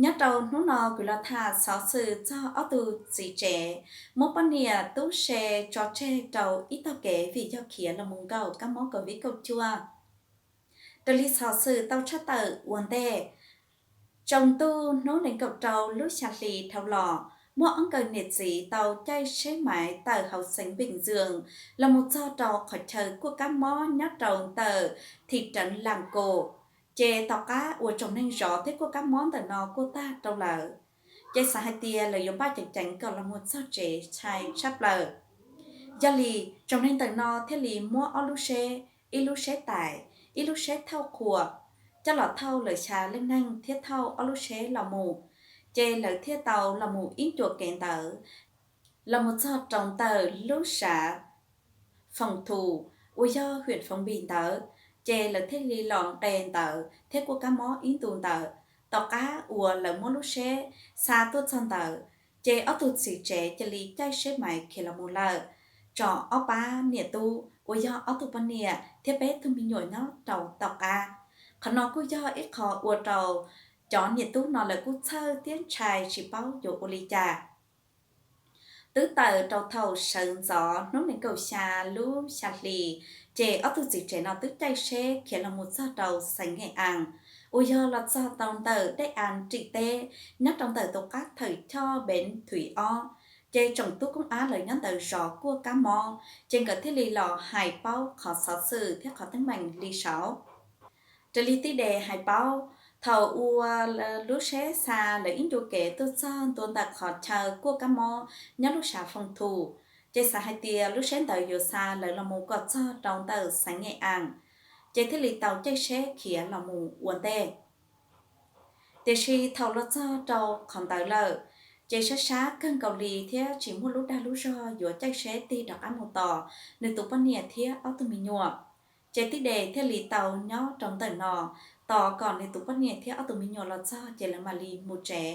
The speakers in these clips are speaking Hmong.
Nyob rau hnub no kuv los tham xov xwm txog ob tug txiv tsev muab poj niam tub se tso tseg rau ib tog kev vim yog khiav los mus nkaum kab mob COVID kaum cuaj. Raws li xov xwm tau tshaj tawm ua ntej, tsaus ntuj hnub nees nkaum rau lub xya hli dhau los, muaj ob nkawm niam txiv tau caij seb maiv tawm hauv xeev Bình Dương los mus txog rau qhov chaw kuaj kab mob nyob rau ntawm thim reev Las Kus. Ces tom qab uas tsoom neeg zov thiab kuaj kab mob ntawm no kuaj tag rau lawm, ces xav hais tias lawv yuav npaj ceev ceev kom los mus txog tsev tshaj plaws. Yog li, tsoom neeg ntawm no thiaj li muab ob lub seb, ib lub seb tais, ib lub seb thauj qhua, coj los thauj lawv xya leej neeg thiab thauj ob lub seb los mus, ces lawv thiaj tau los mus ib ncua kev ntawd los mus txog rau ntawm lub sav Phòng Thủ uas yog huyện Phong Bì ntawd, ces lawv thiaj li los nqe ntawd thiab kuaj kab mob ib ntu ntawd. Tom qab uas lawv muab lub seb xa tuaj txog ntawd, ces ob tug txiv tsev cia li caij seb maiv khiav los mus lawm, tso ob pab niam tub uas yog ob tug poj niam thiab peb tug me nyuam nyob rau tom qab. Qhov no kuj yog ib qho ua rau cov niam tub no lawv kuj txhawj thiab ntshai tsis paub yuav ua li cas. Twb tawm rau thaum sawv ntxov hnub nees nkaum xya lub xya hli, ces ob tug txiv tsev no twb caij seb khiav los mus txog rau xeev Nghệ An uas yog los txog tau ntawm dej An rim teb, nyob rau ntawm tus qab thawm choj Bến Thủy ob. Ces tsoom tub koob ab lawv nyob ntawd zov kuaj kab mob, ces nkawd thiaj li los hais paub qhov xov xwm thiab qhov teeb meem li saud. Raws li tij Des hais paub, thaum uas lub seb xa lawv ib ncua kev tuaj txog ntua ntawm qhov chaw kuaj kab mob nyob lub sav Phòng Thủ, ces xav hais tias lub seb ntawd yuav xa lawv los mus kom txog rau ntawm xeev Nghệ An, ces thiaj li tau caij seb khiav los mus ua ntej. Tiam sis thaum los txog rau qhov ntawd lawm, ces sab sab kawg nkaus li thiab tsis muaj lub dag lub zog yuav caij seb tig rov qab mus tos nws tus poj niam thiab ob tug me nyuam. Ces tij Des thiaj li tau nyob rau ntawm no tos kom nws tus poj niam thiab ob tug me nyuam los txog ces lawv mam li mus tsev.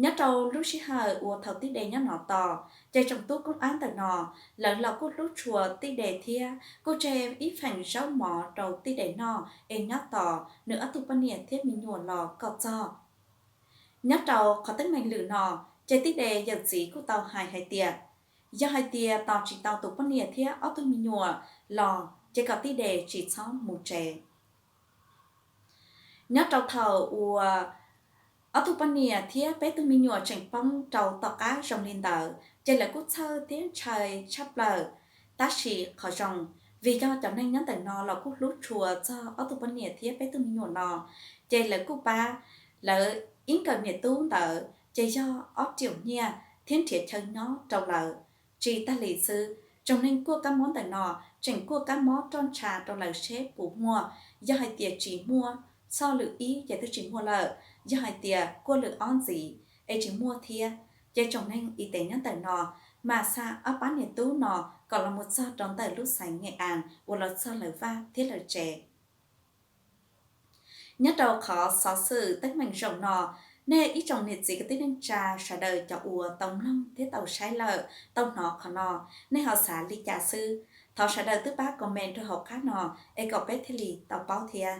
Nyob rau lub sij hawm uas thaum tij Des nyob no tos, ces tsoom tub koob ab ntawm no lawv los kuj hlub tshua tij Des thiab kuj tseg ib feem zaub mov rau tij Des noj es nyob tos nws ob tug poj niam thiab me nyuam los kom txog. Nyob rau qhov teeb meem lwm no, ces tij Des yawm txiv kuj tau hais hais tias, yog hais tias tos tsis tau tus poj niam thiab ob tug me nyuam los ces kom tij Des tsis txhob mus tsev. Nyob rau thaum uas ob tug poj niam thiab peb tug me nyuam tseem poob rau tom qab zoo li ntawd, ces lawv kuj txhawj thiab ntshai tshaj plaws. Tab sis qhov zoo, vim yog cov neeg nyob ntawm no los kuj hlub tshua txog ob tug poj niam thiab peb tug me nyuam no, ces lawv kuj pab lawv ib nkawm niam tub ntawd ces yog ob triệu nyiaj thiab nrhiav chaw nyob rau lawv. Tsis tag li xwb, tsoom neeg kuaj kab mob ntawm no tseem kuaj kab mob roj ntsha rau lawv seb puas muaj. Yog hais tias tsis muaj, txoj lwm ib ces twb tsis muaj lawm, yog hais tias kuaj lwm ob ntxiv es tsis muaj thiab, ces tsoom neeg i tes nyob ntawm no mam xa ob pab niam tub no kom los mus txog rau ntawm lub xeev Nghệ An uas los txog lawv vaj thiab lawv tsev. Nyob rau qhov xov xwm teeb meem zaum no, nej ib tsoom niam txiv kwv tij neej tsa sawv daws cov uas tau mloog thiab tau saib lawm tau hnov qhov no, nej ho xav li cas xwb? Thov sawv daws twb pab comment rau hauv qab no es kom peb thiaj li tau paub thiab.